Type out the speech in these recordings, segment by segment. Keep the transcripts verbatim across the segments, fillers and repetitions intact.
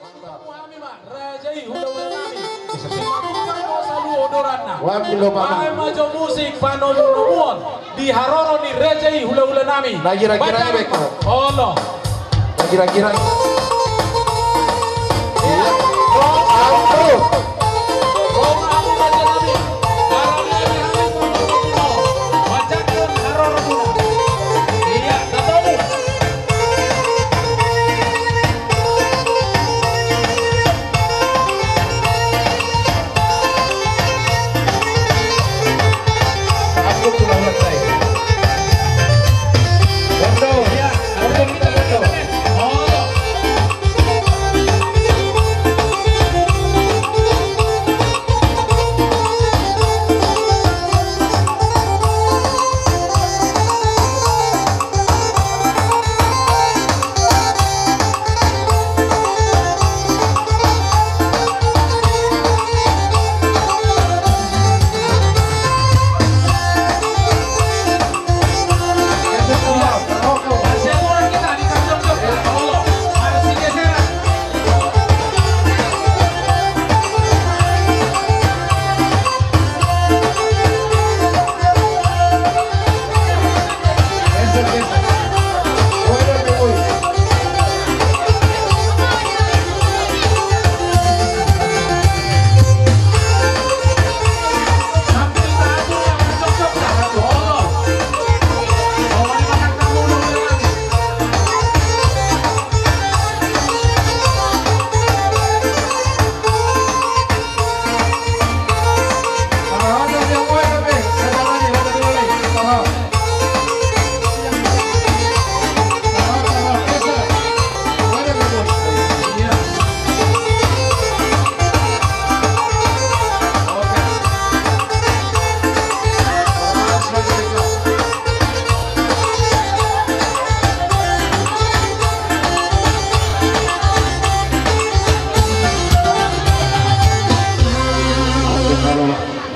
Hami ma raja i hulahula nami. Simatupang do salu odoranna. Baen ma jo musik panomunomuon di haroro ni raja i hulahula nami. Na gira-gira i, Beko. Olo. Na gira-gira i. Iya. Ro, ro, ro, ro, raja nami. Baen ma jo hami panomunomuon. Baen ma jo haroromuna. Iya, tatomu.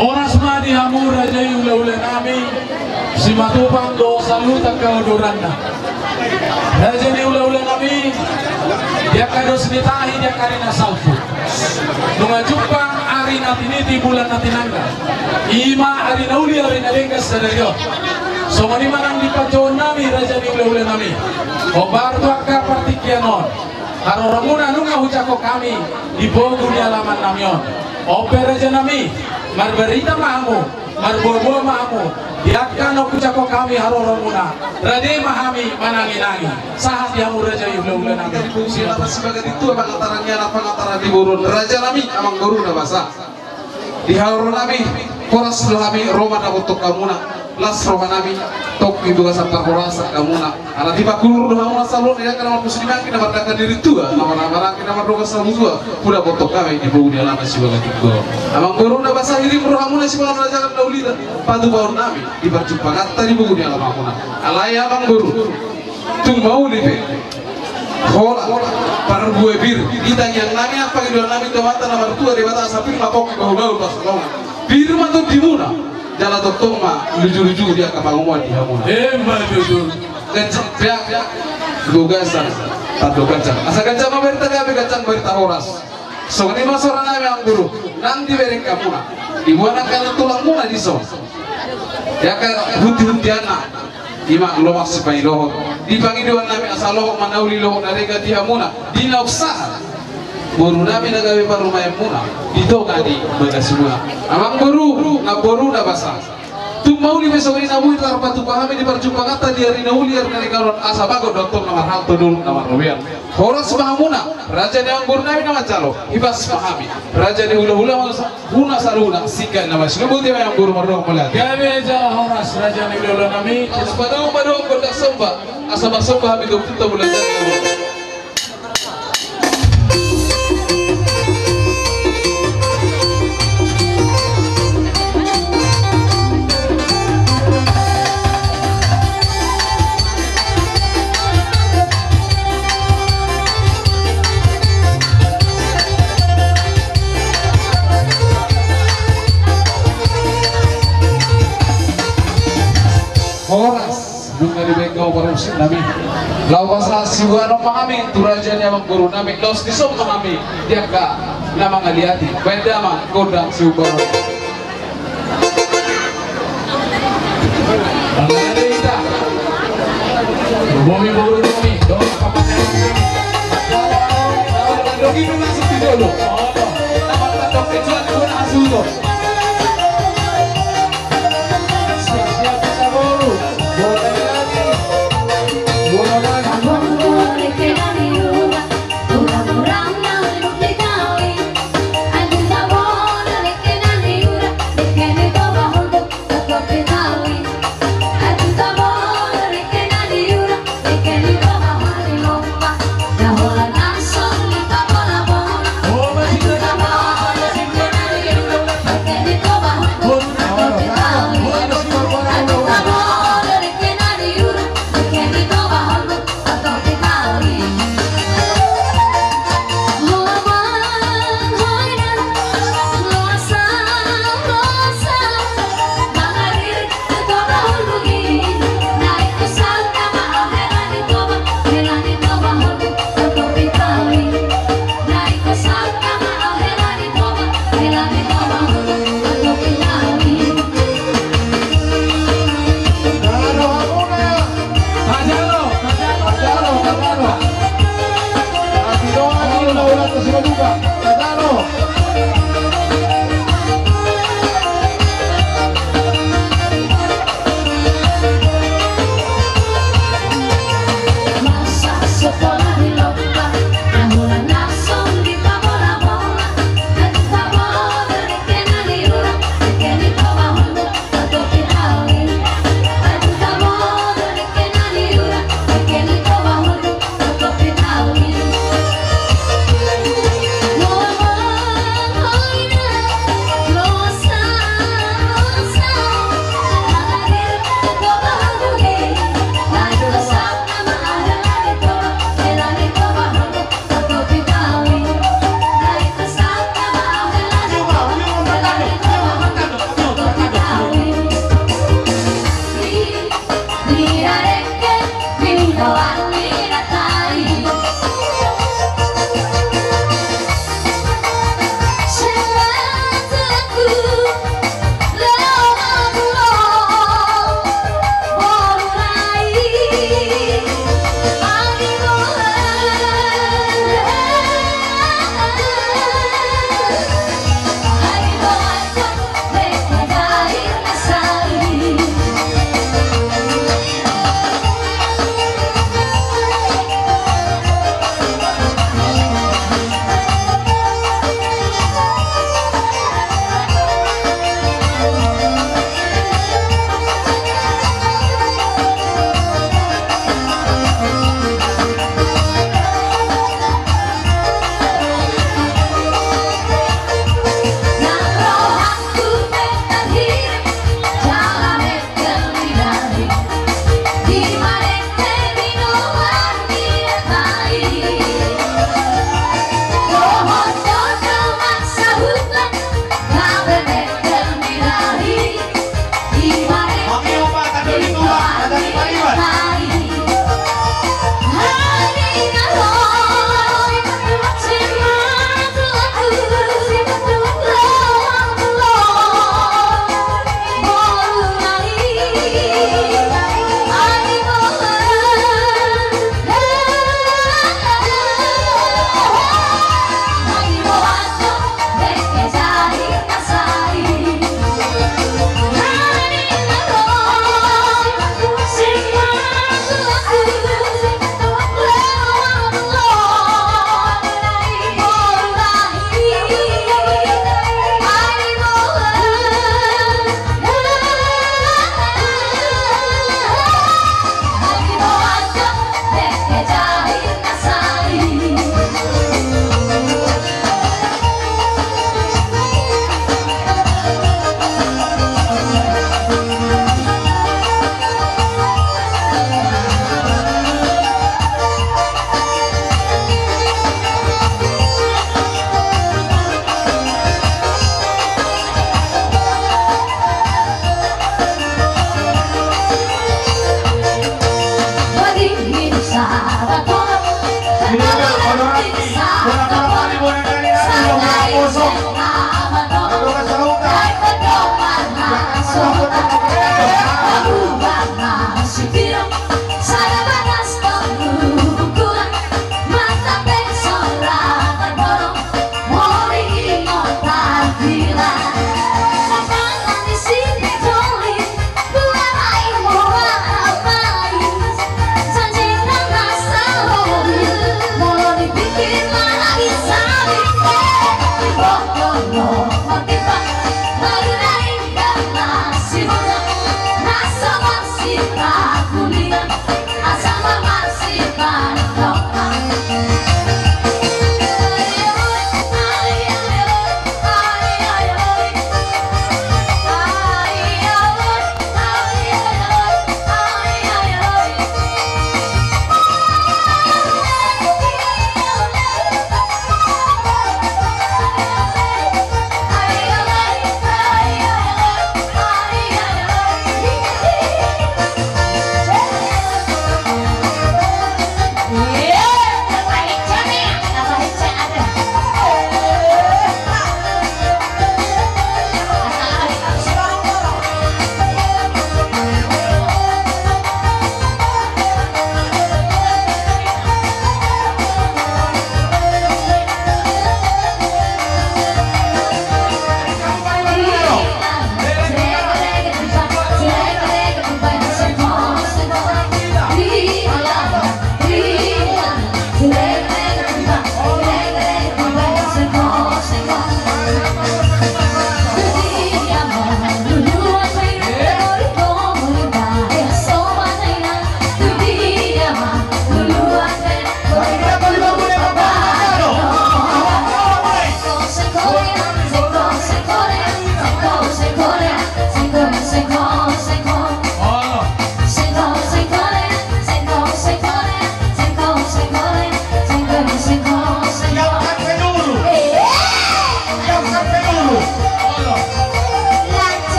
Horas ma di hamu raja i hulahula nami. Simatupang do saluhut angka odoranna. Raja ni hulahula nami, di angka dos ni tahi, di angka ari na salpu. Nunga jumpang ari na tiniti, bulan na tinanggal. I ma ari na uli, ari na denggan sadari on. Songon i ma nang di panjouon nami raja ni hulahula nami. Hombar tu angka partingkian on. Haroromuna nunga hujangkon hami di pogu ni alaman nami on. On pe raja nami, marbarita ma hamu, marboaboa ma hamu, di angka na hujangkon hami haroromuna, rade ma hami mananginangi. Sahat di hamu raja i hulahula nami. Di pogu ni alaman Sibaga Tua, pangantaran ni anak, pangantaran ni boru on, raja nami, amangboru na basa. Di haroro nami, horas do hami, ro ma na botok hamuna, las roha nami, tongkin di bagasan parhorasan hamuna. Ala di pangurung do hamuna saluhut, di angka na marpus ni mangkin, na mardangka ni rintua, na marhamaranggi, na mardongan sabutua, huda botok hami di pogu ni alaman Sibaga Tua. Amangboru na basa, hirim rohamuna sipanganon ajakan na uli, patupahon nami di parjumpanganta di pogu ni alaman muna. Alai amangboru, tung mauli pe holan parbue pir di tangiang nami, pangidoan nami tu Amanta na martua Debata, asa pir ma pongki, bahulbahul pansalongan. Pir ma tondimuna, jala tongtong ma lujuluju di angka pangomoan di hamuna. Emma tutu. Ganjang peak di bagasan tando ganjang. Asa ganjang ma barita gabe, ganjang barita horas. Songon i ma sora nami amangboru, nang dibereng hamuna, diboan angka na tulangmuna dison, di angka hunti-huntianna, i ma lomak sipailohot. Di pangidoan nami asa lohot ma na uli, lohot na denggan di hamuna, di na umsahat boru nami na gabe parumaenmuna di tonga ni bagasmuna. Amangboru, namboru na basa. Tung mauli pe songon i na boi tarpatupa hami di parjumpanganta di ari na uli, ari na denggan on, asa bagot do antong na marhalto, dolok na marrobean. Horas ma hamuna, raja ni amangboru nami na manjalo, hipas ma hami, raja ni hulahula muna saluhutna, singkat nama sinobu ti ma amangboru mardongan mauliate. Gabe jala horas raja ni hulahula nami. Asa padaon ma dohot gondang somba, asa marsomba hami tu Ompunta Mulajadi. Horas, nunga dibaen ho Parmusik nami. Laho pasahat siboanon ma hami tu raja ni amangboru nami, laos dison ma hami di angka na mangaliati. Baen damang gondang siboanon. Mangaliati hita. Bomi boru nami, dohot papanean nami. Dohot dohot masuk di jolo. Dohot dohot kecuali guna asuto.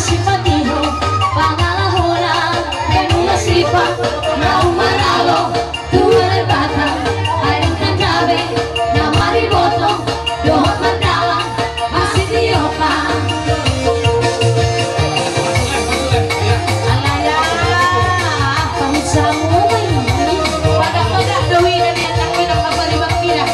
Sipatiho pangalahona, ganungan sipa na umaralo tu Debata, adong tandabe na mariboto dohot mardalan masitiopa. Alala, pamusamu ini. Padak-padak do hina ni anak minum apa di bakpina.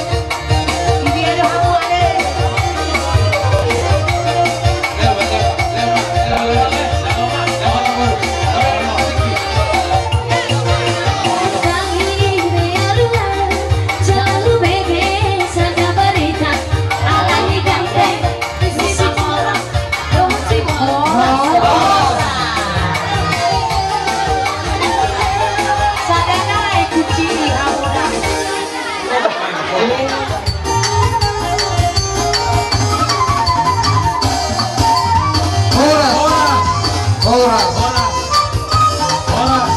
Horas. Horas. Horas.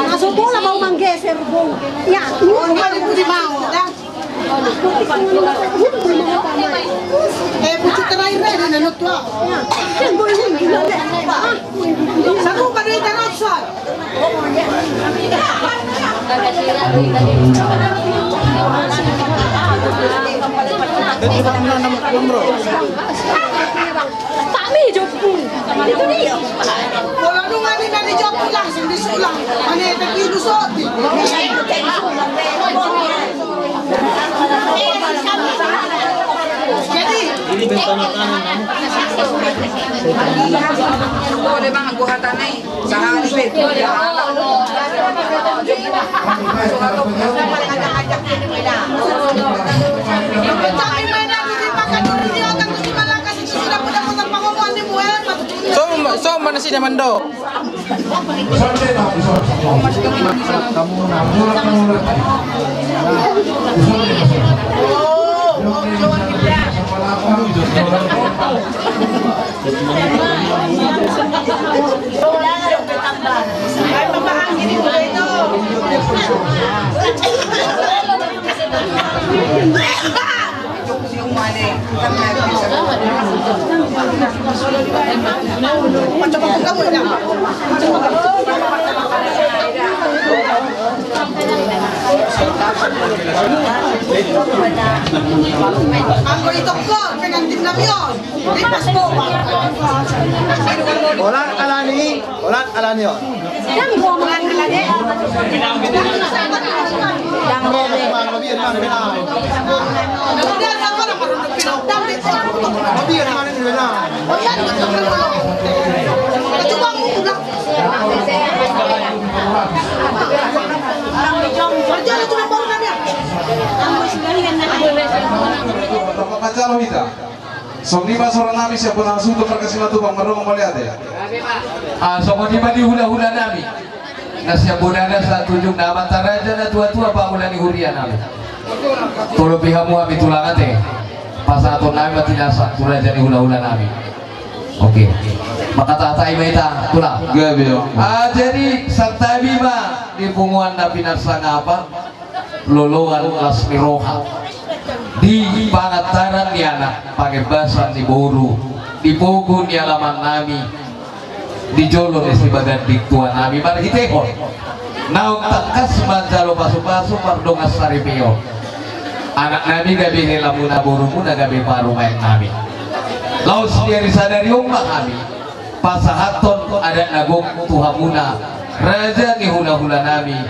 Masuk bola mau manggeser, Bung. Ya, lu mau di mau. Eh, pucuk terakhir deh, dan tua. Saku pada terus, Sar. Pak Mi jopu. Itu dia. Kalau nunga di, di jopu langsung disulang. Ane tak ibu soti. Jadi, ini bersama tangan. Boleh, Bang, gua kata nih. So, so mana sih, Damando? Anggo itokko pengantin nami on. Holan alani, holan alani on. Pancalo hita. Songon i ma sura nami sian bona hasuhuton marga Simatupang, mardongan mauliate. Ah, songon i ma di hulahula nami na sian bonana sahat tu ujungna, amanta raja, natuatua, pangula ni huria nami. Tolopi hamu hami tulang ate. Pasahaton nami ma tinasa tu raja ni hulahula nami. Oke. Mangkatahatai ma hita, tulang. Gabe, oke. Ah, jadi santabi ma di punguan na pinarsangapon. Loloan las ni roha di pangantaran ni anak, pangembasan ni boru, di pogu ni alaman nami, di jolo ni sibaganding tua nami marhitehon naung tangkas manjalo pasupasu mardongan saripeon. Anak nami gabe helamuna, borumuna gabe parumaen nami. Laos di ari sadari on ma hami pasahathon adat na gok tu hamuna, raja ni hulahula nami,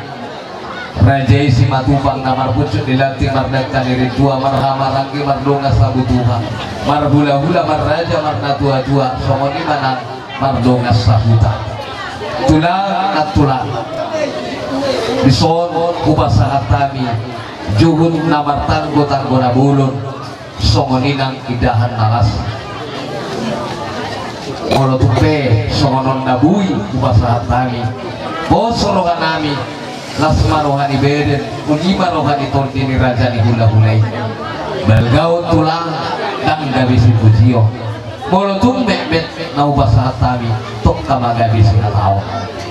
raja i Simatupang na marpuncut di lantik, mardangka ni rintua, marhahamaranggi, mardongan sabutuha, marhulahula, marraja, marnatuatua, songon i ma nang mardongan sahuta. Tulang, nantulang. Dison hupasahat hami juhut na martanggo-tanggo na bolon, songon i nang indahan na las. Molo tung pe songon on na boi hupasahat hami, pos rohanami, las ma roha ni bere, uli ma roha ni tondi ni raja ni hulahula i. Balga on tulang, ndang gabe sipujion. Molo tung metmet na hupasahat hami, tongka ma gabe sihataon.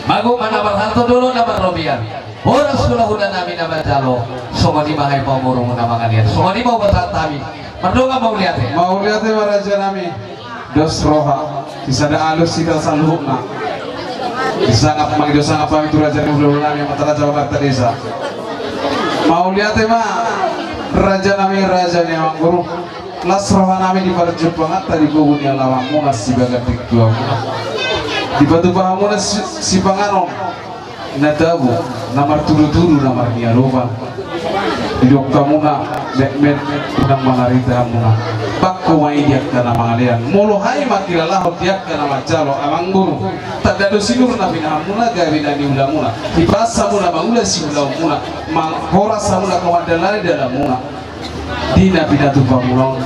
Bagot ma na marhalto, dolok na marrobean. Horas hulahulanami na manjalo, songon i ma hami pamorumu na mangalean. Songon i ma hupasahat hami. Mardongan mauliate. Mauliate ma rajanami. Dos roha. Sisada alus hita saluhutna. Sangap, mangido sangap hami tu raja ni hulahulanami, Amanta Raja Babarta Desa. Mauliate ma rajanami, raja ni amangboru. Las rohanami di parjumpanganta di bogu ni alamanmuna, sibagas tingki tuamuna. Dipatupa hamuna si-, sipanganon na tabo, na martudu-tudu, na marniaropan. Didok hamuna, metmet, unang manarita hamuna. Bangko ma i di angka na mangalean. Molo hami mangkilalahon di angka na manjalo, amangboru, tanda do sinur na pinahanmuna, gabe na niulamuna. Dipaas hamuna mangula siulaonmuna. Mang-, horas hamuna hamu mandalani dalanmuna. Di na pinatupamuna on,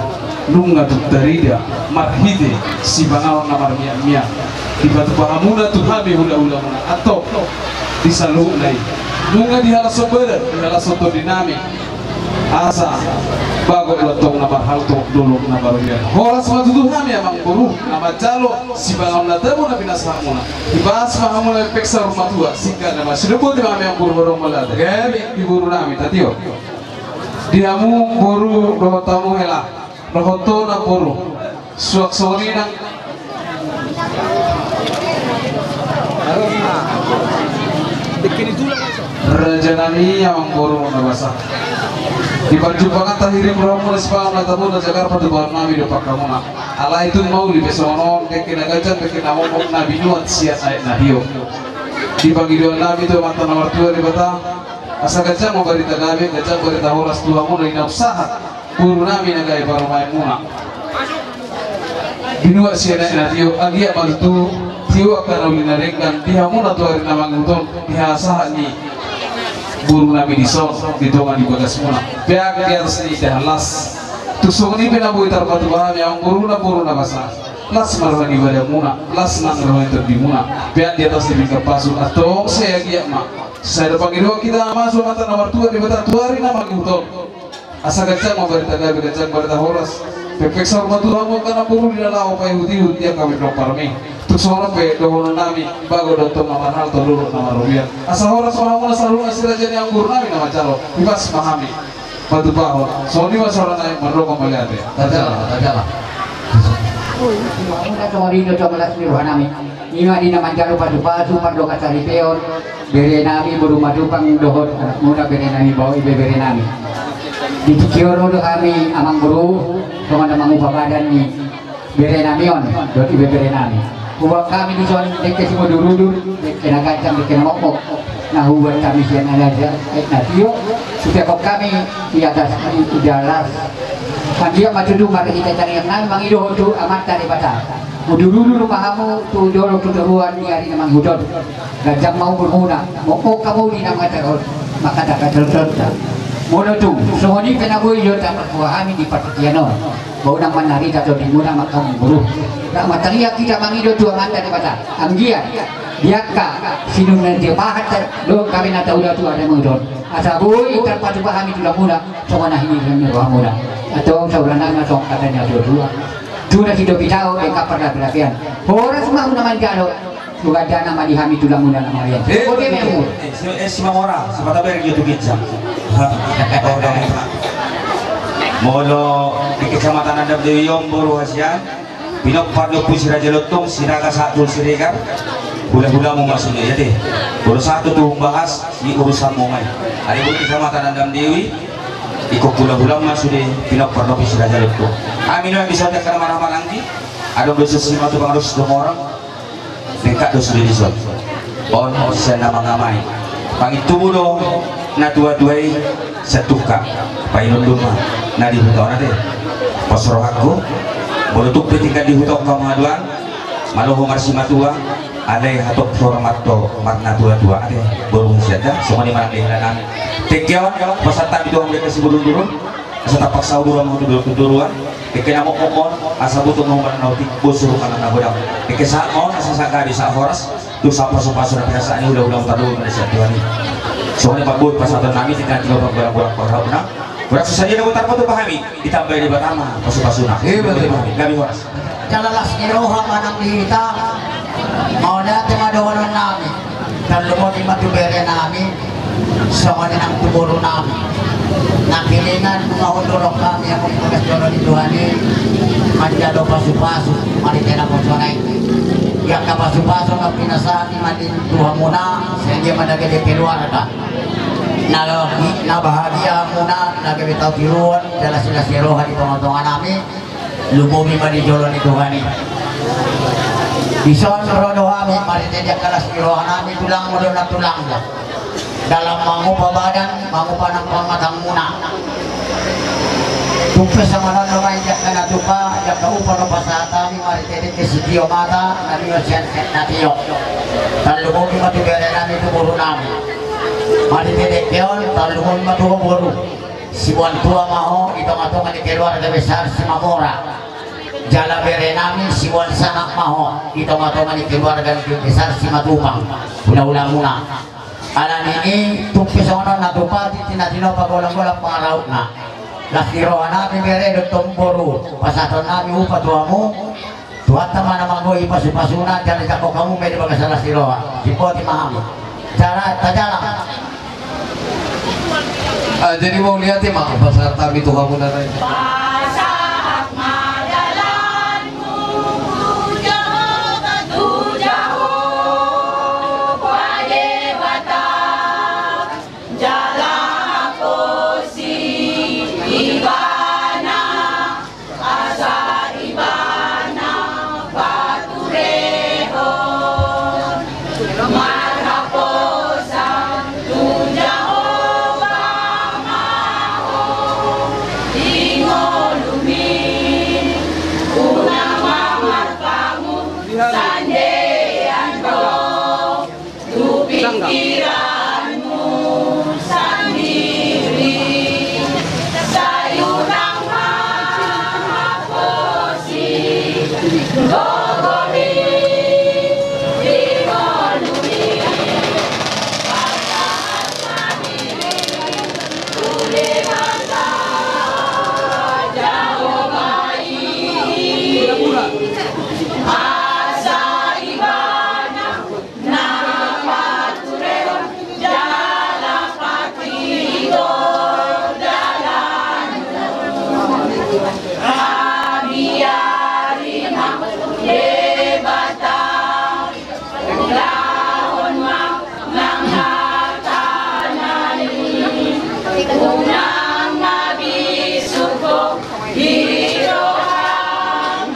nunga tung tarida marhite sipanganon na marmiakmiak. Dipatupa hamuna tu hami hulahulamuna, antong di saluhutna i. Nunga dihalashon badan, dihalashon tondinami. Asa bagot do antong na marhalto, dolok na marrobean. Horas ma tutu hami amangboru na manjalo sipanganon na tabo na pinasahatmuna. Dipaas ma hamuna pepeng saur matua, singkat nama. Sidoboti ma hami amangboru, mardongan mauliate. Gabe di borunami, tatiop. Di hamu boru dohot hamu hela, dohot ho namboru. Suang songon i nang. Rajanami, amangboru na basa. Di parjumpanganta hirim rohamuna sipanganon na tabo, na jagar patupaonnami dompak hamuna. Alai tung mauli pe songon on, dengke na ganjang, dengke na mokmok na binuat sian aek na tio. Di pangidoannami tu Amanta na martua Debata, asa ganjang ma barita gabe, ganjang barita horas tu hamuna di na umsahat borunami na gabe parumaenmuna. Binuat sian aek na tio, anggiat ma tutu tio angka na uli na denggan di hamuna tu ari na mangihut on, di hasahat ni borunami dison, di tonga ni bagasmuna. Peak di atas ni indahan las. Tung songon i pe na boi tarpatupa hami amangboru, namboru na basa. Las ma roha ni badanmuna, las nang roha ni tondimuna. Peak di atas ni pinggan pasu, antong sai anggiat ma. Sai dohot pangidoan hita mamasu Amanta na martua Debata tu ari na mangihut on. Asa ganjang ma barita gabe, ganjang barita horas. Pepeng saur matua hamu angka namboru di na laho paihutihut di angka pinomparmi. Tung songon on pe dohononnami, bagot do antong na marhalto, dolok na marrobean. Asa horas ma hamuna saluhutna si raja ni amangborunami na manjalo. Dipaas ma hami patupahon. Songon i ma saurna, mardongan mauliate. Tarjalo, tarjalo. Songon i do tu las ni rohanami. Ima di na manjalo pasupasu mardongan saripeon, berenami boru Matupang dohot anakmuna berenami, baoa ibeberenami. Di tingki on ro do hami amangboru songon na mangupa badan ni berenami on dohot ibeberenami. Huboan hami dison dengke simudurudur, dengke na ganjang, dengke na mokmok, na huboan hami sian aek na tio. Hupeakhon hami di atas ni indahan las. Anggiat ma tutu marhite tangiangnami mangido tu Amanta Debata. Mudurudur ma hamu tu dolok tu toruan di ari na mangihut on. Ganjang ma umurmuna, mokmok hamu di na mangkatahon, mangkatahon. Molo tung songon i pe na boi do tarpatupa hami di partingkian on, ba unang manarita tondimuna ma amangboru. Rap martangiang hita mangido tu Amanta Debata. Anggiat di angka sinur na tiop, pahat dohot gabe na taula tu ari na mangihut on, asa boi tarpatupa hami tulanmuna songon na hinirang ni rohamuna. Antong saurna ma songon hata ni natuatua. Tu na sidopi taon, dengke parlapelapean. Horas ma hamu na manjalo. Sugandana ma di hami tulanmuna na mangalean. Eh, ode memu. Eh, si, eh, si Mamora, si Pataber dia tu ginjang. Molo di Kecamatan Andam Dewi on boru hasian. Pinompar ni Ompu si Raja Lontong, Sinaga sahat tu Siregar. Hulahulamu ma sude, ate. Molo sahat tu humbahas di urusanmu ma i. Ari boru Kecamatan Andam Dewi, ingkon hulahulam ma sude pinompar ni Ompu si Raja Lontong. Hami nuaeng dison di angka na marhahamaranggi. Adong do dison si Matupang, adong si Tumorang. Dengke do sude dison. On, on sian na mangamai. Pangintumu do natuatua i sian tungka. Painondun ma na di huta on, ate. Pos rohangku. Molo tung pe tinggal di huta on hamu haduan, malo ho marsimatua. Alai hatop hormat do marnatua-tua, ate, boru sian da, songon i ma nang di hela nami. Tingki on, pasahat hami tu hamu dengke siburun-burun, asa tapaksa uduran ma tu toruan, dengke na mokmok on, asa butung ma hombar na otik, bosur ma na godang. Dengke sahat ma on, asa sahat gabe sahat horas, tu sahat pasu-pasu na pinasahat ni hula-hula, tarlumobi ma di sian Tuhan i. Songon i ma pasahaton nami, tingki na tinopa godang-godang pangarahutna. Godang so sadia na boi tarpatupa hami, ditambai Debata ma pasu-pasuna. Iya, betul. Gabe horas. Jala las ni roha ma nang di hita, mauliate ma dohonon nami. Tarlumobi ma tu bere nami, songon i nang tu boru nami. Nangkiningan nunga hundul hami, hamu di bagas joro ni Tuhan i, manjalo pasu-pasu, marhite naposona i. Di angka pasu-pasu na pinasahat i ma di tu hamuna, sian dia ma na gabe keluarga. Na, na bahagia hamuna, na gabe tau tiruon, jala las ni roha di tonga-tonga nami. Lumobi ma di jolo ni Tuhan i. Dison ro do hami, marhite di angka las ni roha nami, tulang molo na tulang do. Dalam mangupa badan, mangupa nang pangatangmuna. Tung pe songon on do ma i di angka na tupa, di angka upa do pasahat hami, marhite dengke sitio mata, na nihot sian na tio. Tarlumobi ma tu bere nami, tu boru nami. Marhite dengke on, tarlumobi ma tu ho boru. Siboan tua ma ho di tonga-tonga ni keluarga besar Simamora. Jala bere nami, siboan sangap ma ho di tonga-tonga ni keluarga ni besar Simatupang. Hula-hulamuna. Alani i, tung pe songon on na tupa, tingki na tinopa godang-godang pangarahutna. Las ni roha nami bere dohot boru, pasahaton nami upa tu hamu. Tuhanta ma na magohi pasu-pasuna, jala jangkon hamu ma i di bagasan las ni roha. Sipoti ma hami. Jala, tajalang. Ah, jadi mauliate ma pasahat hami tu hamuna nai. Pasahat ma dalanmu tu Jahowa, tu Jahowa Debata. Jala haposi ibana, asa ibana paturehon. Marhaposan tu Jahowa ma ho di ngolumi, unang ma marpangun sandean do tu pingkiranmu sandiri. Sai unang ma haposi gogomi di ngolumi, pasahat ma dirim tu Debata Jahowa i, asa ibana na paturehon jala patigot dalanmu. Habiari ma Debata, ulahon ma nang hatana i, unang ma bisuk ho di roham,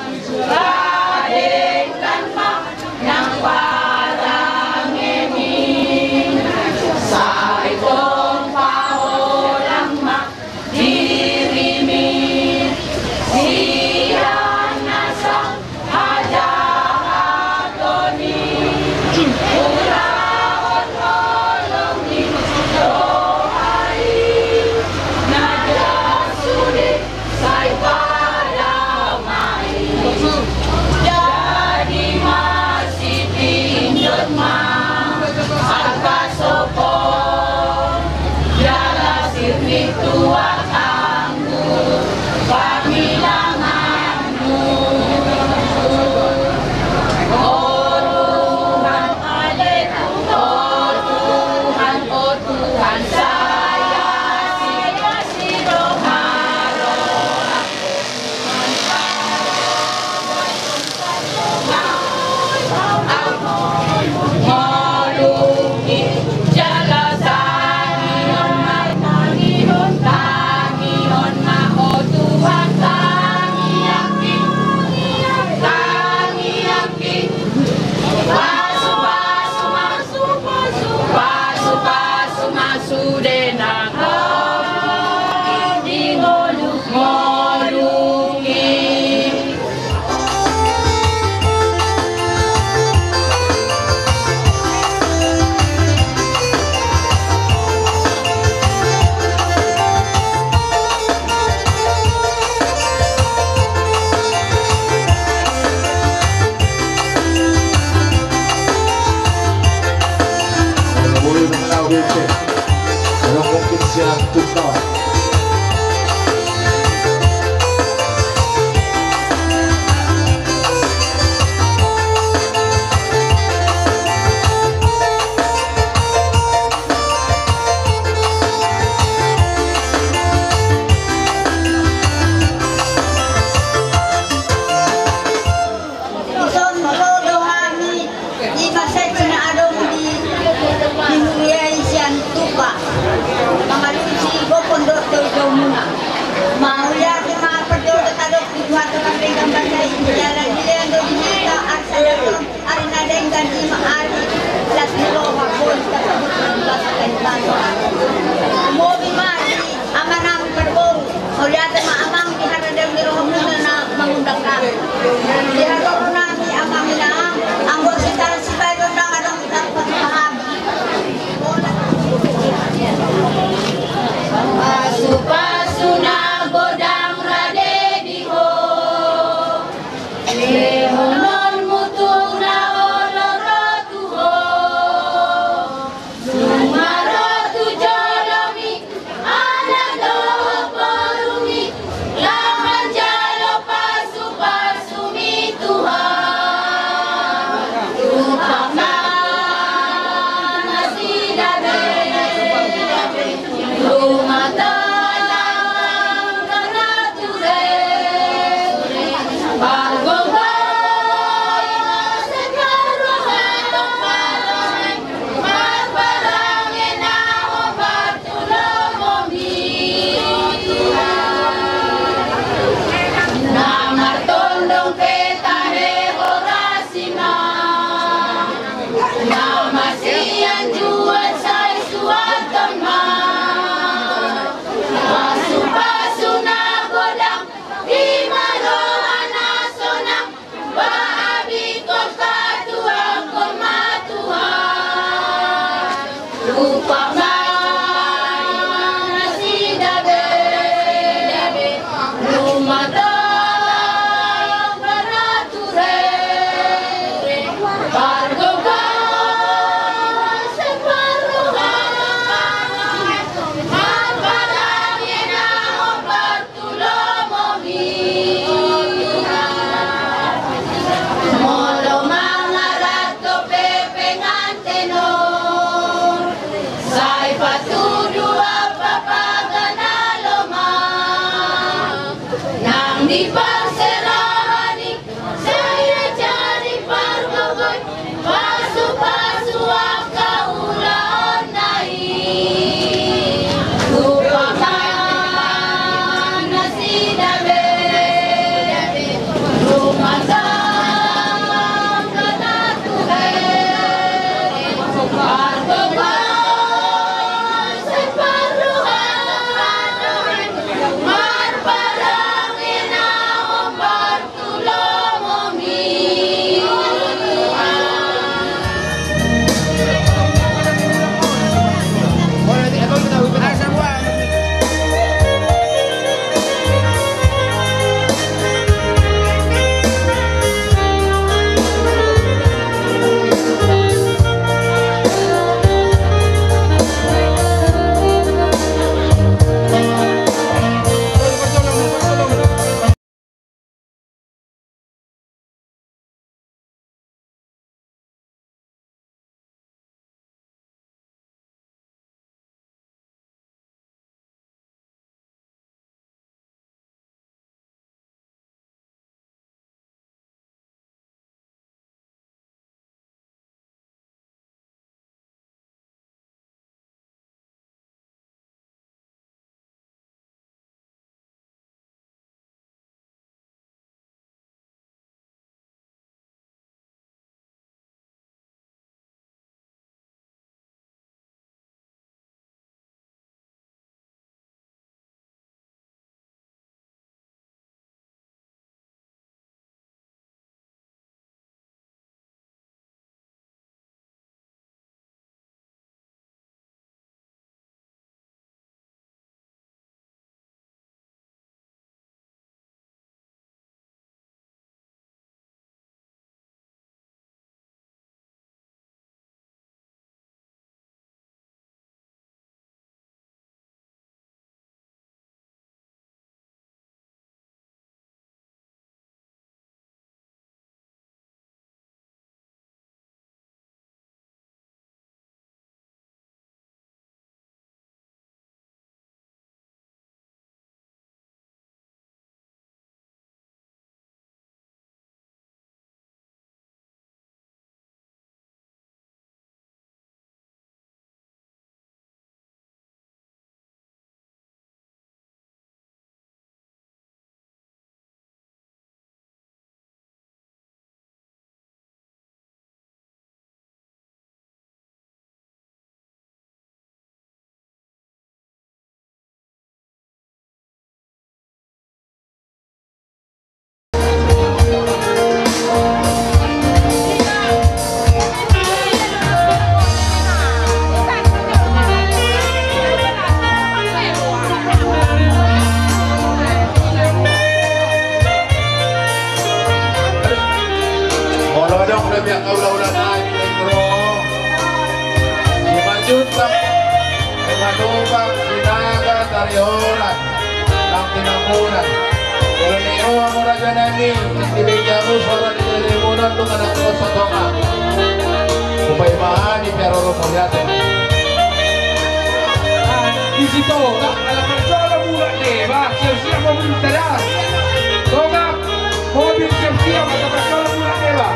padenggan ma nang parangemi, sai tong paholang ma dirimi sian nasa hajahaton i. Ulahon holong ni roha i, na jas sude sai padamai. Jadi ma sipinjot ma angka sopot, jala sirnit tu angka anggur pangilanganmu. O Tuhan, o Tuhan, o Tuhan, sai asi do ma roham. Molo i jala tangihon ma, tangihon, tangihon ma, o Tuhan, tangiangki, tangiangki. Pasu-pasu ma, pasu-pasu ma sude nang di ngolu, ngolumi. Sian Tupa. Dison ro do hami, i ma saksi na adong di, di huria i sian Tupa. Mangalusi gopo Pihak ulaula nai di Nagoro. Simanjuntak, Simatupang, Sinaga, Tariholan, nang tinambunan. Molo ni roha mu raja nami, di meja mu sora di lelenguna, tu anak kos satonga. Upai mahani piaroro moliate. Di situ, ala parjolo mulak deba, siap-siap mau minta dah. Tonga. Mobil siap-siap, mata pasaran mulak deba.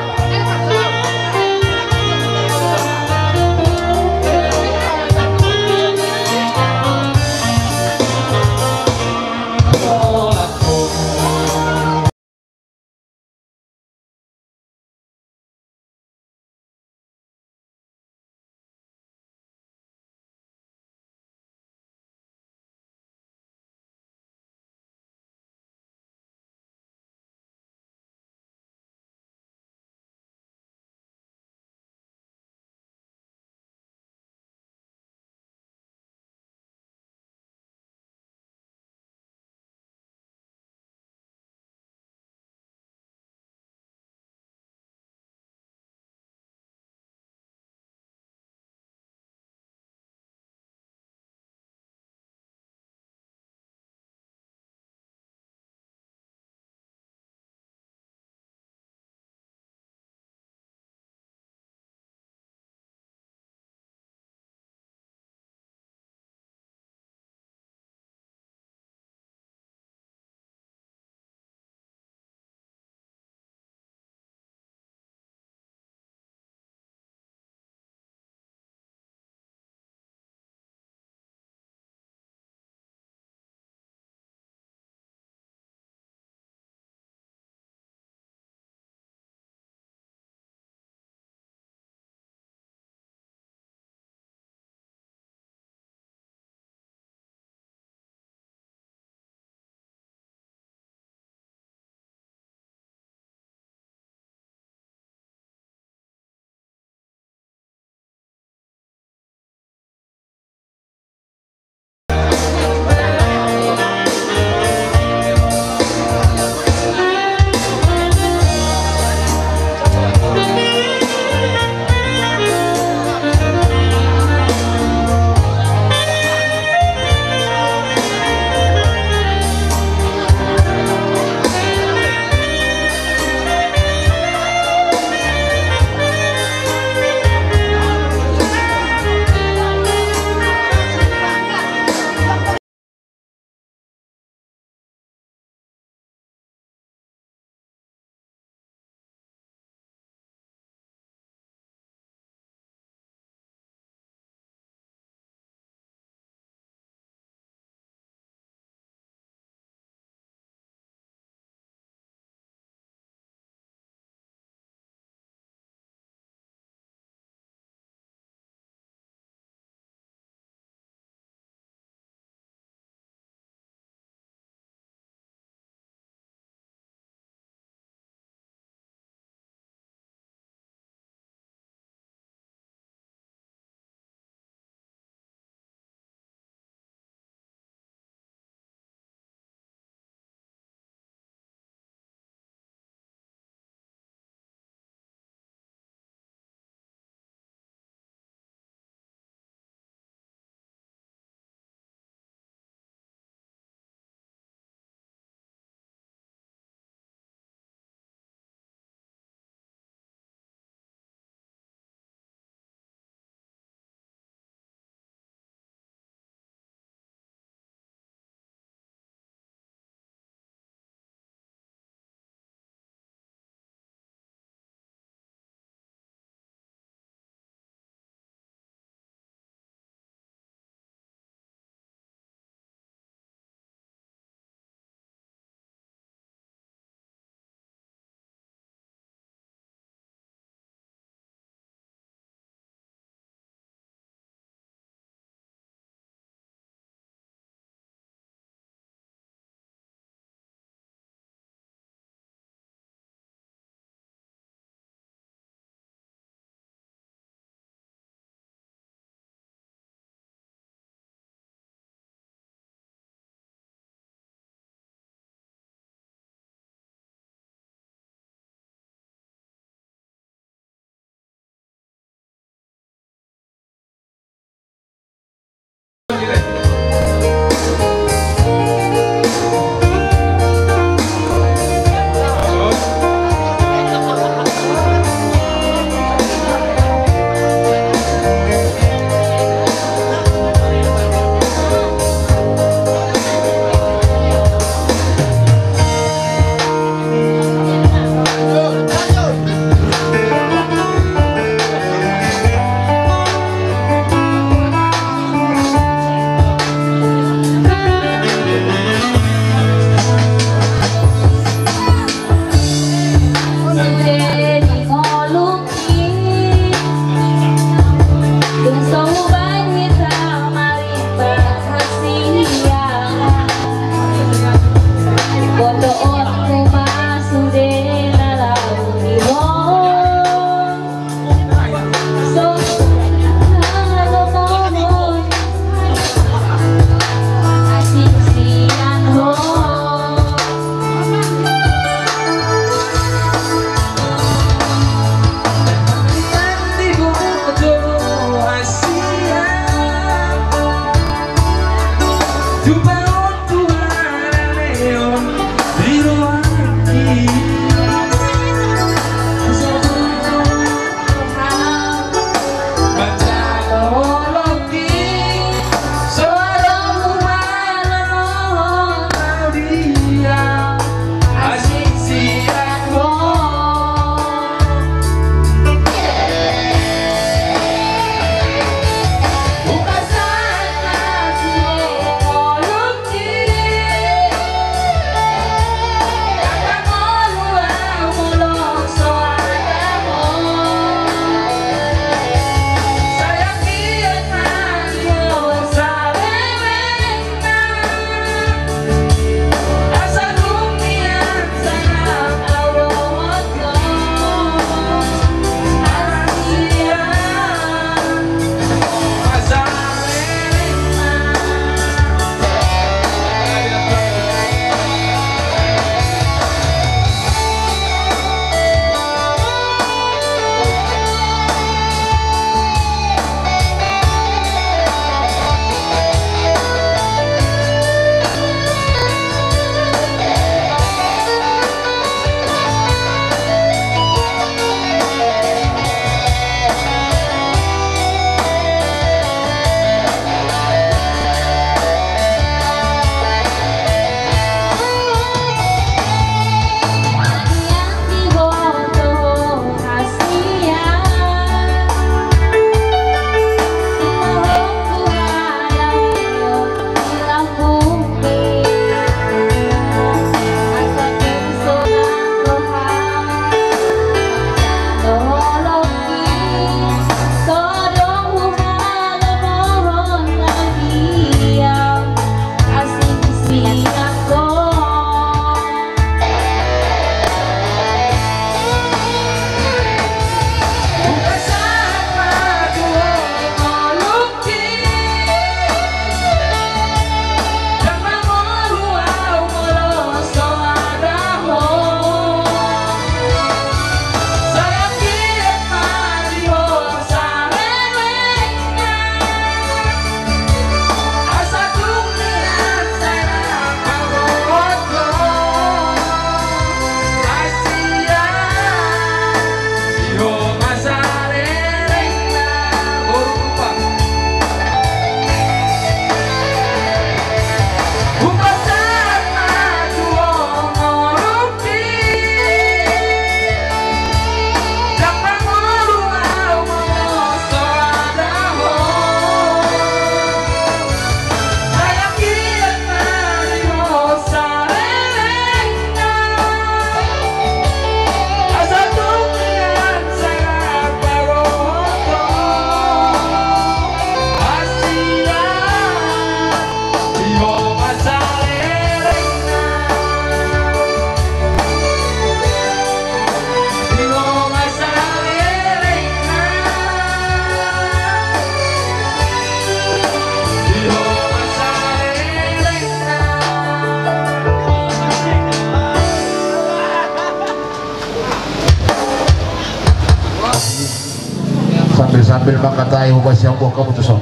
Sambil-sambil mangkatai huba sian buah kamu tu son.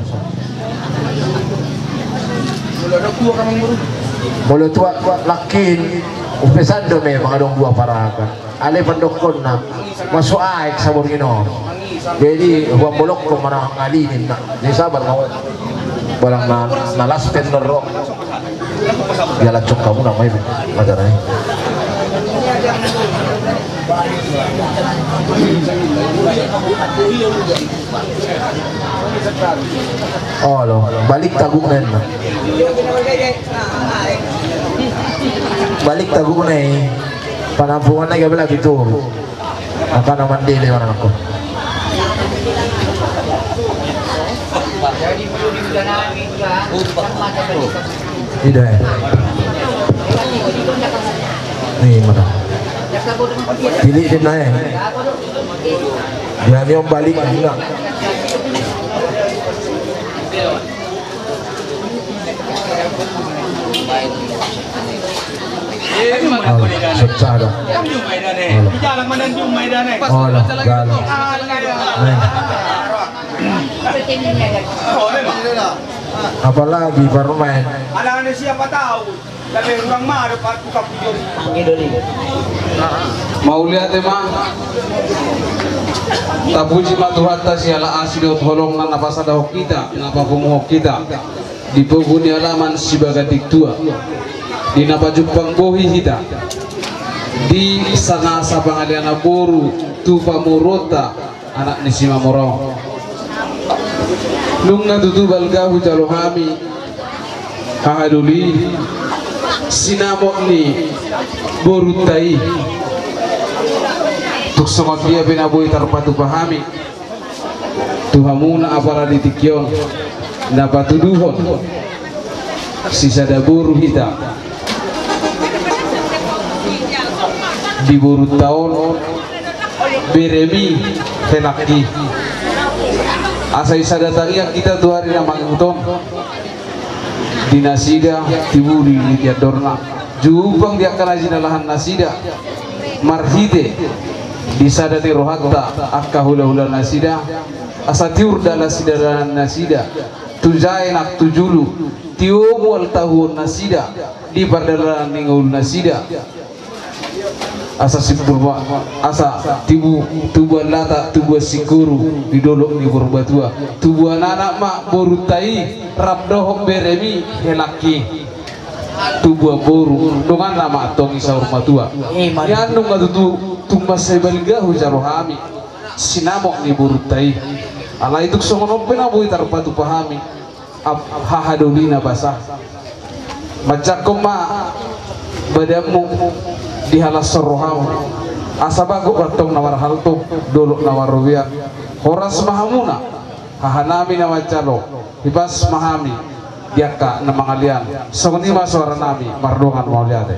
Molo tuak nangkin, umpesan do memang adong dua parakan. Alai pandokkonna, masuk aek saborngin on. Jadi huambolongkon ma nangkin i ninna. Jadi sabar ma. Barang na las pe na ro. Dia lacok kamu namai. Majarai. Olo, balik tagukna i. Balik tagukna i. Panampunganna i gabe lagi tu. Angka na mandele mana nangko. Ida e. Ni mana. Pilih di na e. Dia ni om balik na. Olo, secara. Olo. Olo, jalo. Nih. Apalagi parumaen. Anak-anak siapa tahu? Tapi orang mah ada pak tukang pijoli. Anggi doli. Mauliate ma. Tapuji ma Tuhanta siala asi dohot holongna na pasadahon hita, na papunguhon hita di pogu ni alaman Sibaganting Tua, di na pajumpang bohi hita di sanasa pangalean na boru tu pamoruonta anak ni Simamora on. Nunga tutu balga hujalo hami, haha doli, sinamot ni borunta i. Tung songon dia pe na boi tarpatupa hami tu hamuna apala di tingki on na patuduhon sisada boru hita di borunta on, beremi, helangki. Asa i sada tangiang hita tu ari na mangihut on di nasida, tibu di tiandorna, jumpang di angka na jinalahan nasida marhite di sada ni rohanta angka hulahula nasida, asa tiur dalan sidalanan nasida tu jae nang tu julu, tio mual tahuon nasida di pardalanan ni ngolu nasida. Asa simpul ma, asa tibu, tubuan lata, tubuan singkoru di dolok ni Purbatua. Tubuan anak ma borunta i, rap dohot beremi, helangki. Tubuan boru, donganna ma antong i saur matua. Nian nunga tutu tung mansai balga hujalo hami, sinamot ni borunta i. Alai tung songon on pe na boi tarpatupa hami, haha doli na basa. Manjangkon ma badanmu, dihalashon roham, asa bagot antong na marhalto, dolok na marrobean. Horas ma hamuna, hahanami na manjalo, hipas ma hami di angka na mangalean. Songon i ma soaranami, mardongan mauliate.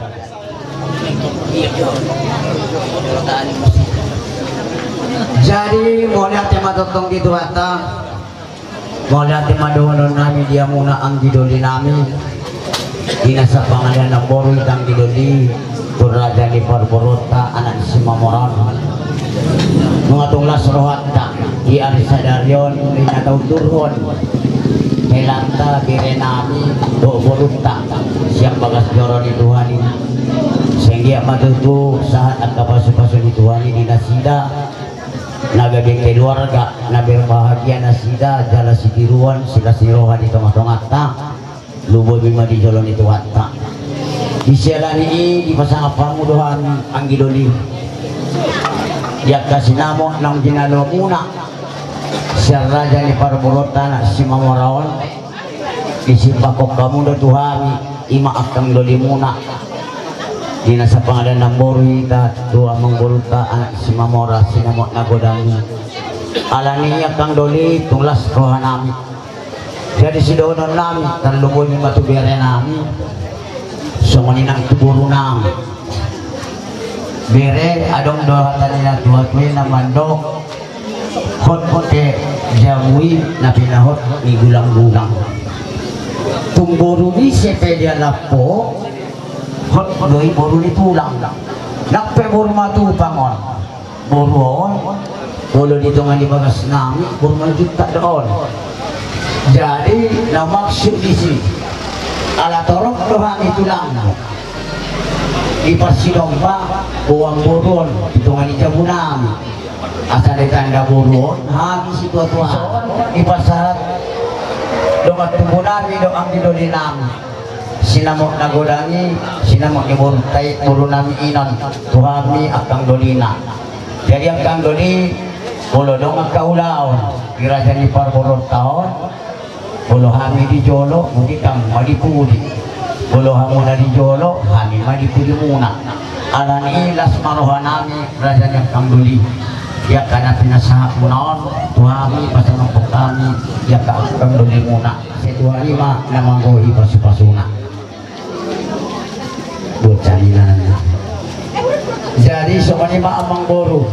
Jadi mauliate ma tongtong di Tuhanta. Mauliate ma dohononnami di hamuna anggi dolinami, di nasa pangalean na boru hita anggi doli, tu raja ni parboruonta anak ni Simamora on. Nunga tung las rohanta di ari sadari on, di na taundurhon helanta, berenami dohot borunta sian bagas joro ni Tuhan i. Sai anggiat ma tutu sahat angka pasupasu ni Tuhan i di nasida. Na gabe keluarga na berbahagia nasida, jala sitiruon, silas ni roha di tongatonganta. Lumobi ma di jolo ni Tuhanta. Di siala ni i dipasangap hamu do hami anggi doli, di angka sinamot naung jinalomuna sian raja ni parboruonta anak Simamora on. Disipakhon hamu do tu hami, i ma angkang dolimuna. Di nasa pangalean na boru hita tu amangborunta anak Simamora, sinamot na godang i. Alani i angkang doli, tung las rohanami. Jadi sidohononnami, tarlumobi ma tu berenami, songon i nang tu borunami. Bere, adong do hata ni natuatua i na mandok, hot hot jabu i na pinahot ni gulanggulang. Tung boru ni ise pe dialap ho, hot do i boru ni tulang. Nang pe boru Matupang on, boru on, molo di tonga ni bagasnami, boru Manjuntak do on. Jadi na maksud disi, ala torop do hami tulangmu, diparsidomba boan boru on di tonga ni jabunami. Asa ditanda boru on hami situatua on, dipasahat dongan tumbunami do anggi dolinami. Sinamot na godang i, sinamot ni borunta i, borunami inon, tu hami angkang dolina. Jadi angkang doli, molo adong angka ulaon di raja ni parboruonta on, molo hami di jolo, muli hamu ma di pudi. Molo hamuna di jolo, hami ma di pudimuna. Alani i las ma rohanami, raja ni angkang doli, di angka na pinasahatmuna on tu hami, pasangaphon hami di angka angkang dolimuna. Sai Tuhan i ma na manggohi pasupasuna. Bocah ni nana. Jadi songon i ma amangboru,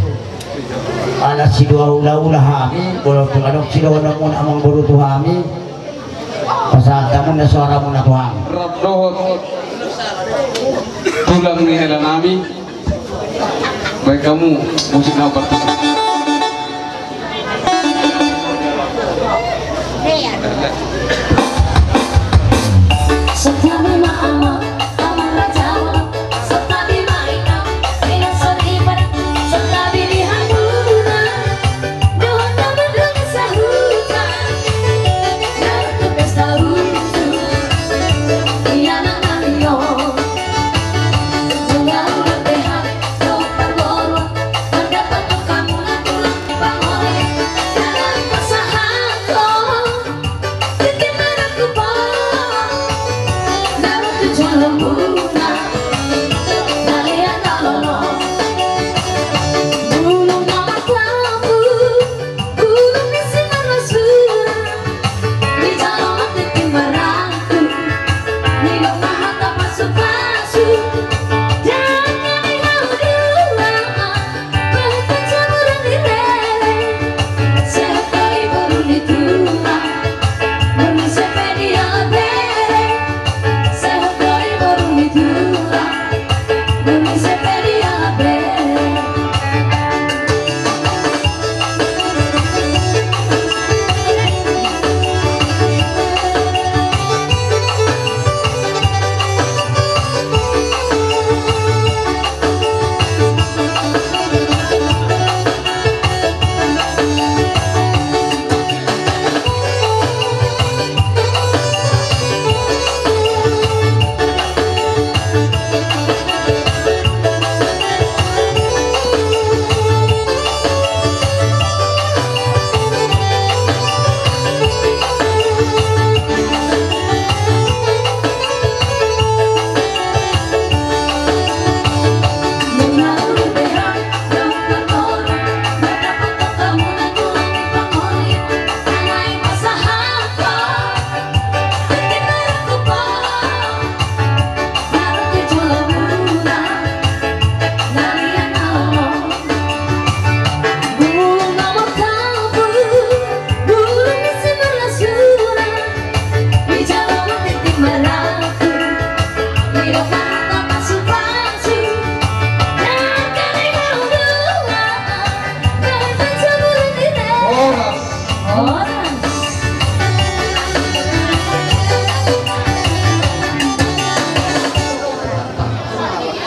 ala sidua ulaula hami, molo tung adong sidohononmuna amangboru tu hami, pasahat hamu ma soaramuna tu hami. Rap dohot tulang ni helanami. Baen hamu musik na partusuk.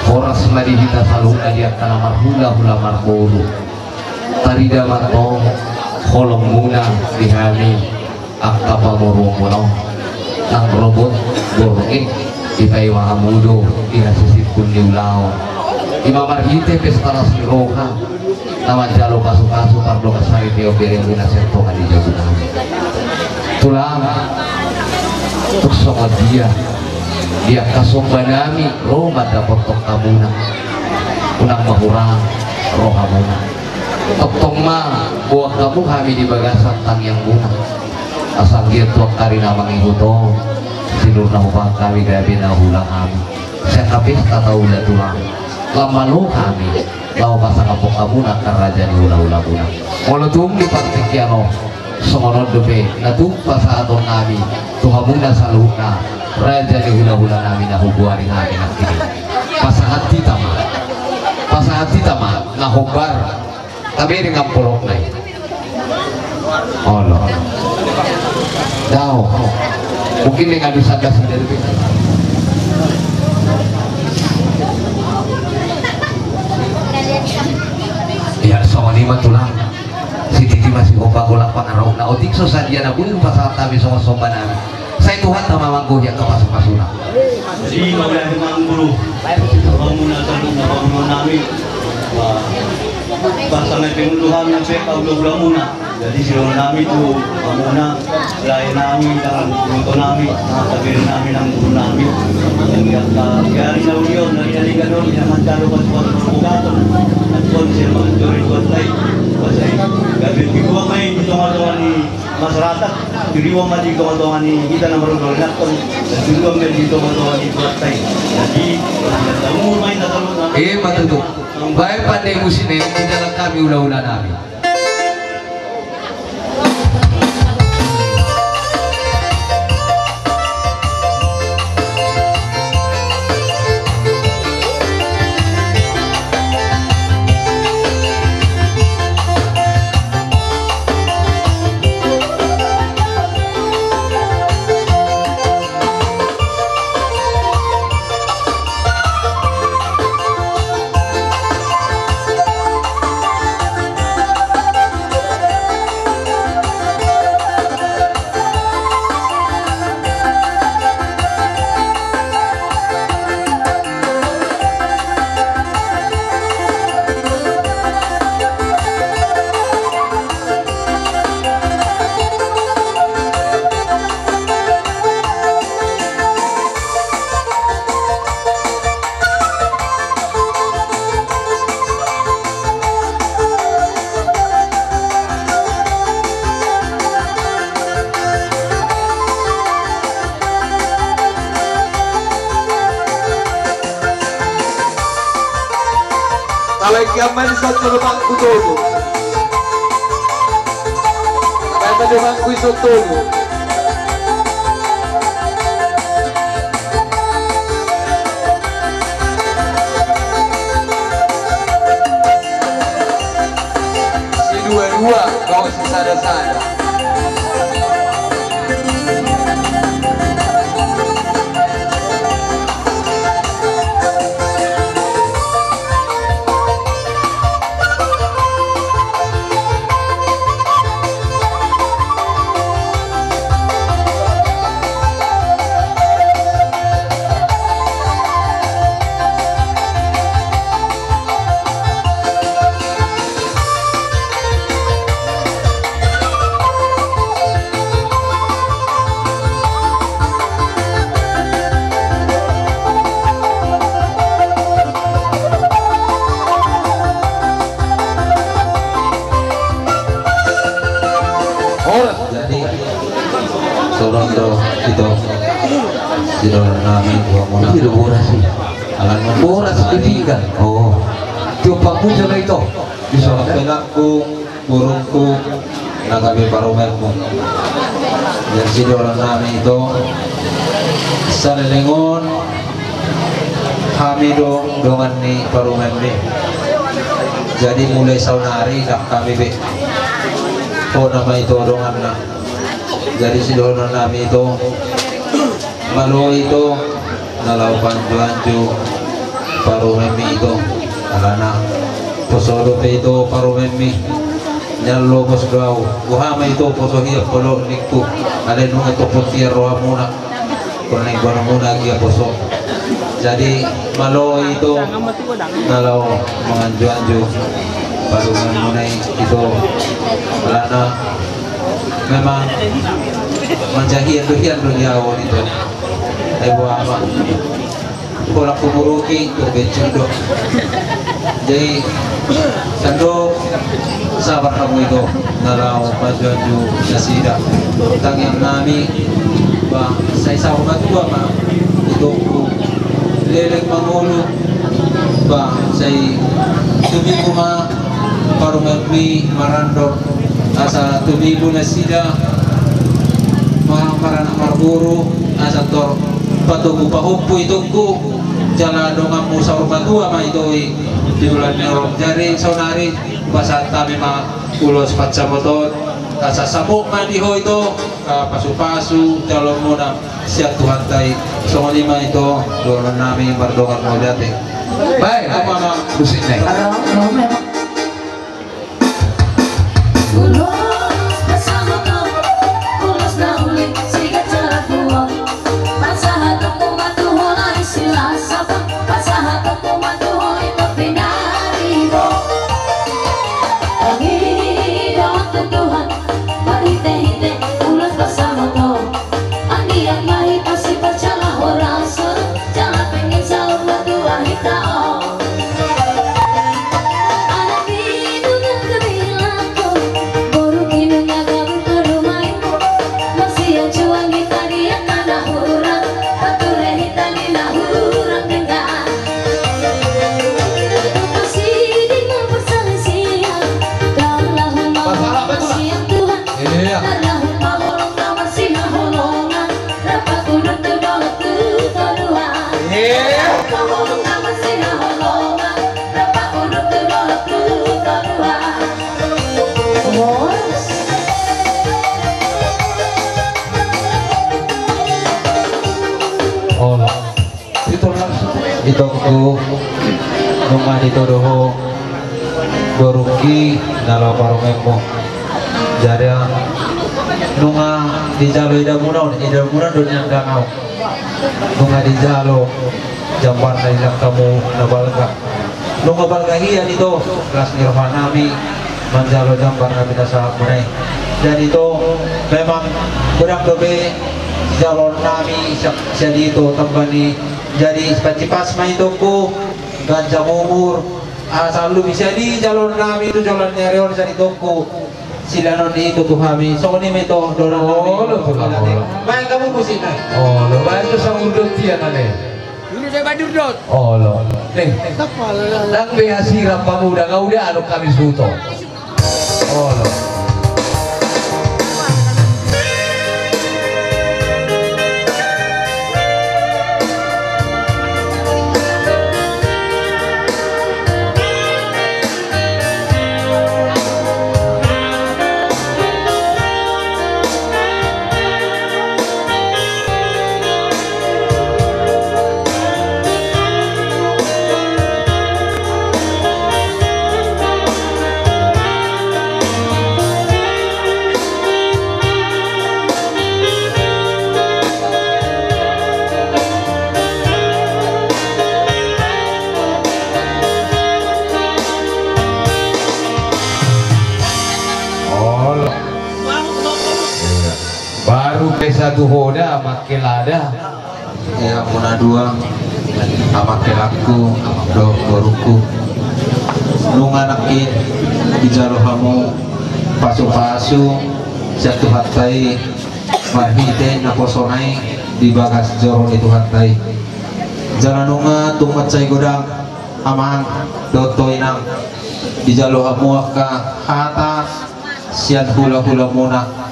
Horas ma di hita saluhutna di angka na marhulahula marboru. Tarida ma antong holongmuna di hami angka pamoruonmuna on. Nang robot borngin dipaima hamu do di hasisiphon ni ulaon. Ima marhite pesta las ni roha na manjalo pasupasu pardongan saripeon beremuna sian Tuhan di jabu nami. Tulang, tung songon dia di angka somba nami ro mandapothon hamuna. Unang ma hurang rohamuna. Tongtong ma boan hamu hami di bagasan tangiangmuna. Asa anggiat tu angka ari na mangihut on sinur na hupahan hami gabe na huula hami. Sian angka pesta taula tulang. Lam malo hami laho pasangaphon hamuna angka raja ni hulahulamuna. Molo tung di partingkian on songon on dope na tung pasahaton nami tu hamuna saluhutna raja ni hulahula nami na hugoari hami nangkin i. Pasahat hita ma, pasahat hita ma na hombar. Tabereng amplopna i. Olo. Dao. Mungkin dengan dosa kasih dari. Ya, songon i ma tulang. Sititi ma sihomba golap pangarahutna. Otik so sadia na boi hupasahat hami songon somba nami. Sai Tuhanta ma manggohi angka pasupasuna. Jadi mauliate ma guru. Hamuna saluhutna pamoruon nami. Pasangaphon Tuhan na pe hulahula muna. Jadi sidohonon nami tu hamuna, lae nami, tangan guru nami, tangan tabere nami, nang guru nami. Jadi angka di ari na uli on, na di ari gadol, na manjalo pasupasu marbogaton. Nangkon sian manjori Tuhanta i. Pasai gabe tiruan ma i di tongatonga ni masyarakat, tiruan ma di tongatonga ni hita na marhulahula nangkon, dan tiruan ma i di tongatonga ni Tuhanta i. Jadi umur ma i na talu. Ima tutu. Baen pandemu sine di dalan hami hulahula nami. Alai kian manis satu lubangku tolu. Alai pada bangku iso tolu. Si dua-dua, kau si sada-sada. Horas. Jadi, songon on do ito. Di dohononnami, dua muna. Ito boras i. Alana boras i, pinggan. Oh. Tiop paku jala ito. Bisa. Pelakku, borungku, na gabe parumaenmu. Jadi, di dohononnami ito. Saleleng on. Hami do dongan ni parumaenmi. Jadi mulai saonari ndang hami be. Ho nama ito donganna. Jadi sidohononnami ito. Malo ito na laho paanjuanju parumaenmi ito. Alana poso dope ito parumaenmi. Nian lobos do au. Boha ma ito poso hian olo ningku. Alai nunga topot hian rohamuna. Koning boanmuna gia poso. Jadi malo ito na laho manganjuanju parumaenmuna i ito. Alana memang manjahian do hian do di au on ito. Ai boha ma. Holan huburuki tu bencin do. Jadi sandok sabar hamu ito na laho manganjuanju nasida. Tangiangnami ba sai saur matua ma itongku leleng mangolu. Ba sai tumibu ma parumaenmi marandor. Asa tumibu nasida ma-, maranak marboru asa tor patogu pahompu itongku. Jala donganmu saur matua ma ito i di ulaon ni on. Jadi saonari pasahat hami ma ulos pansamot on asa saput ma di ho ito. Pasupasu jaloonmuna sian Tuhanta i. Songon i ma ito dohononnami mardongan mauliate. Baik. Apa ma musik nai? Ulos pasahaton, ulos na uli sigajalan huon. Pasahatonku ma tu ho lae Silasabang, pasahatonku ma tu ho ito pinaribot. Pangidoan tu Tuhan marhitehite ulos pasahaton. Anggiat ma hita sipajala horas, jala pengen saur matua hita on. Anak i nunga gabe langkon, boru i nunga gabe parumaen. Masianjuan hita di angka na hurang, pature hita di na hurang denggan. Tutu siding ma parsalisian, tarlahon ma sian Tuhan. Iya. Tarlahon ma holong na marsihaholongan, rap pahundul tu dolok tu toruan. Iya. Tarlahon ma holong na marsihaholongan, rap pahundul tu dolok tu toruan. Olo. Itongku, nunga ditodo ho borungki na laho parumaenmu. Jadi nunga dijalo idamuna on, idamuna do nian dang au. Nunga dijalo jambarna di langkamu na balga. Nunga balga hian ito, las ni rohanami manjalo jambar na pinasahatmuna i. Jadi ito memang godang dope jaloonnami sian ito tamba ni. Jadi sipacipas ma itongku, ganjang umur, asa lubi sian i jaloonnami tu joloan ni ari on sian itongku. Silaon ni ito tu hami, songon i ma ito dohononnami. Olo, olo. Baen hamu musik nai. Olo, baen tu sangurdot tian ale. Olo. Ning, ndang be hasirang pamuda, nga uda adong hami suto. Olo. Olo. Baru pe satu hoda, makke lada. Ia, hamuna dua, amanghelangku dohot borungku. Nunga nangkin dijalo hamu pasupasu sian Tuhanta i, marhite naposona i di bagas joro ni Tuhanta i. Jala nunga tung mansai godang amang dohot ho inang, dijalo hamu angka hata sian hulahulamuna.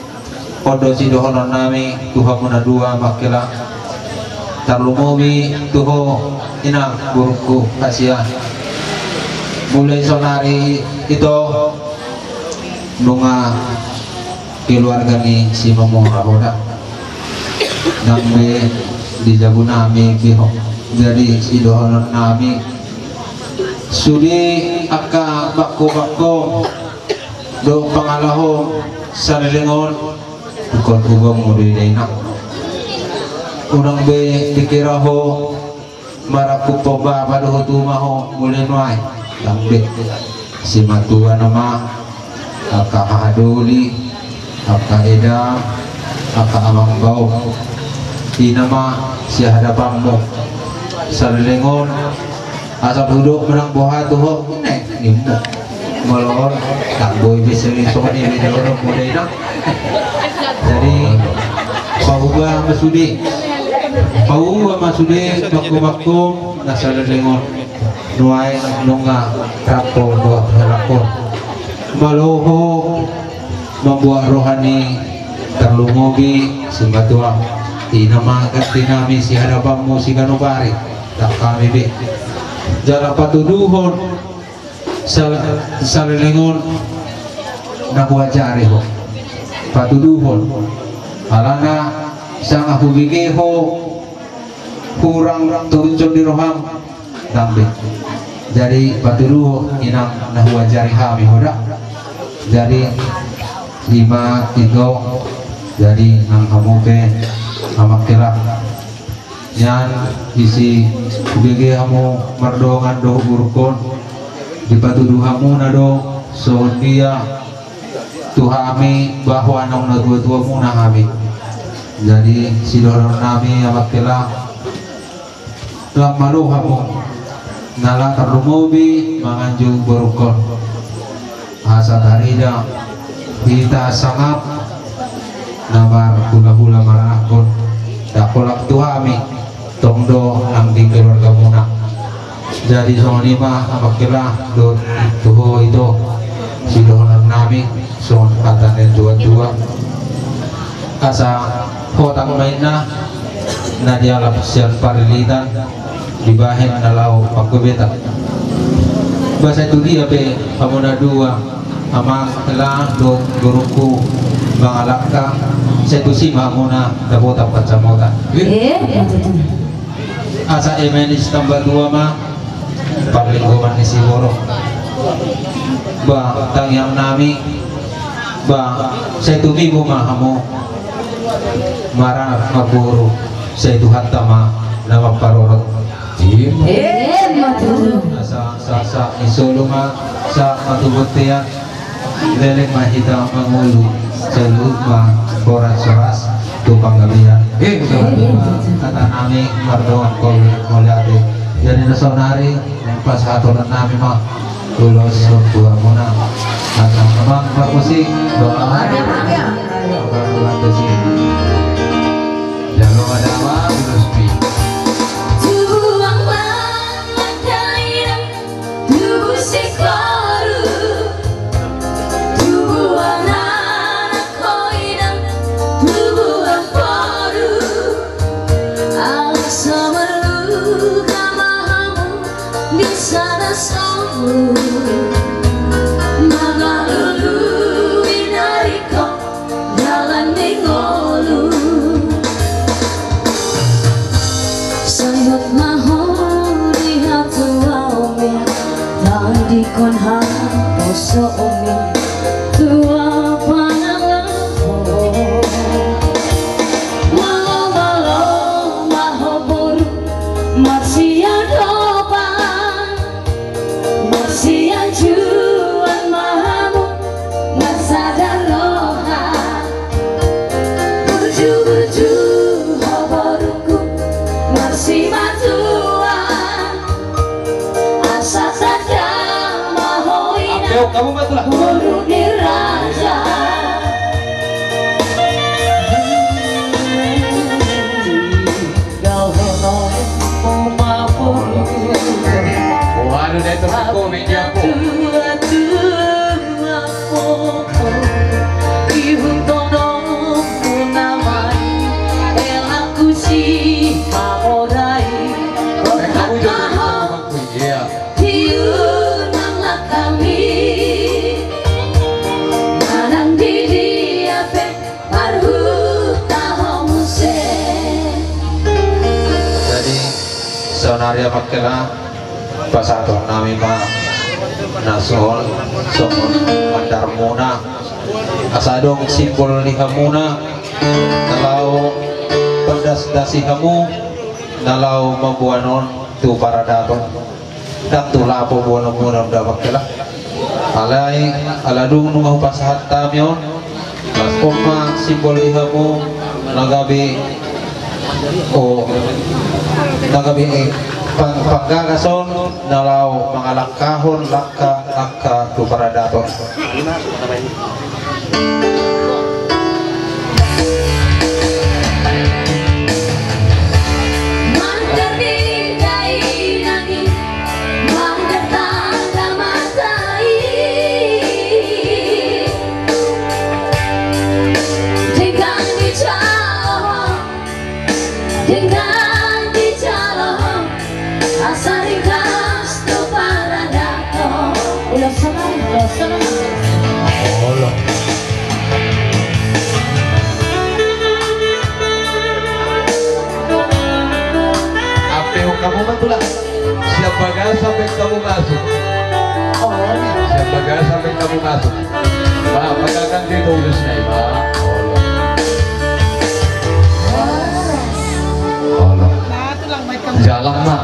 On do sidohononnami tu hamuna dua, amanghelang. Tarlumobi tu ho inang, borungku hasian. Mulai saonari ito nunga keluarga ni Simamora ho da. Ndang be di jabunami be ho. Jadi sidohononnami, sude angka bangkobangkom dohot pangalaho saleleng on, ingkon hugommu do i da, inang. Unang be dikira ho marangkup ho bapa dohot uma ho mulai nuaeng. Ndang be. Simatua nama, angka hahadoli, angka eda, angka amangboru. I nama sihadapanmu. Saleleng on, asal hudok manang boha tu ho, ne, nimmu. Molo on, ndang boi be seri songon i be dohononmu da, inang. Jadi, pauba ma sude. Pauba ma sude bangkobangkom na saleleng on. Nuaeng nunga rap ho dohot helak on. Malo ho mambuat roha ni tarlumobi simatua. I nama gantinami sihadapanmu siganup ari. Ndang hami be. Jala patuduhon sal-, saleleng on na huajari ho. Patuduhon. Alana sanga hubege ho hurang turutson di roham, ndang be. Jadi patuduhon inang na huajari hami ho da. Jadi i ma ito, jadi nang hamu pe amanghelang. Nian disi hubege hamu mardongan dohot borungkon, dipatudu hamuna do songon dia tu hami bahwa naung natuatuamuna hami. Jadi sidohononnami amanghelang, lam malo hamu na laho tarlumobi manganju borungkon. Asa tarida hita sangap na marhulahula maranakkon. Ndang holan tu hami, tong do nang di keluargamuna. Jadi songon i ma amanghelang dohot tu ho ito sidohononnami songon hata ni natuatua. Asa hotang ma inna na dialap sian parilitan dibahen na laho pangkobeta. Ba sai tu dia pe hamuna dua, amanghelang dohot borungku, mangalangka, sai tusi ma hamuna dapotan pansamotan. Eh, asa eme ni sitamba tua ma parlinggoman ni siborok. Ba tangiangnami, ba sai tumibu ma hamu maranak marboru, sai Tuhanta ma na mamparorot. Ima tutu. Asa sahat ni solu ma sahat tu bontean. Leleng ma hita mangolu, saluhut ma horas-horas tu panggabean. Ima tutu. Hata nami mardongan mauliate. Jadi na saonari, pasahaton nami ma ulos tu hamuna. Asa amang parmusik, doa. Jalo ma damang, ulos pi. Mangalului na ringkot dalan ni ngolu. Sahut ma ho di hatuaonmi, tangihon haposoonmi, tua pangalaho. Malo, malo ma ho boru, marsiadopan. Marsianjuan ma hamu, marsada roha. Burju-burju ho borungku, marsimatuan. Asa tanda ma ho inang, boru ni raja. Waduh, dia itu komen dia, Bu. Ihut tonom mu namai, elakku si pamorai. Rohak na ho. Iya. Hiu nang lakami. Manang di dia pe. Jadi, saonari amang hela, pasahaton nami ma na songon, songon pandarmuna, asa adong simbol ni hamuna, na laho pandasdasi hamu, na laho mamboan on tu paradaton. Ndang tu lapo boanonmuna on da amang hela. Alai, ala dung nunga hupasahat hami on, lashon ma simbol ni hamu, na gabe, o, na gabe, eh, pang-, panggagas on, na laho mangalangkahon langka-langka tu paradaton. Dengan dijalo, asa ringkas tu paradaton. Ulos songon, ulos songon. Olo. Ampe ho kamu ma tulang. Siap bagasan baen hamu masuk. Oh. Siap bagasan baen hamu masuk. Ba, pagakan dia tu ulos nai, ba. Olo. Olo. Jalan, ma.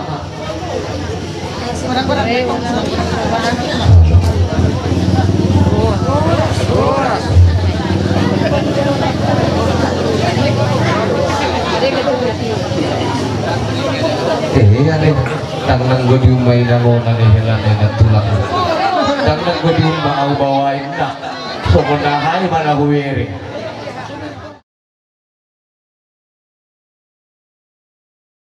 Eh, iya deh. Ndang nanggo diumba inang ona ni hela ni na tulang. Ndang nanggo diumba au bawainna. Songon aha i ma na hubereng.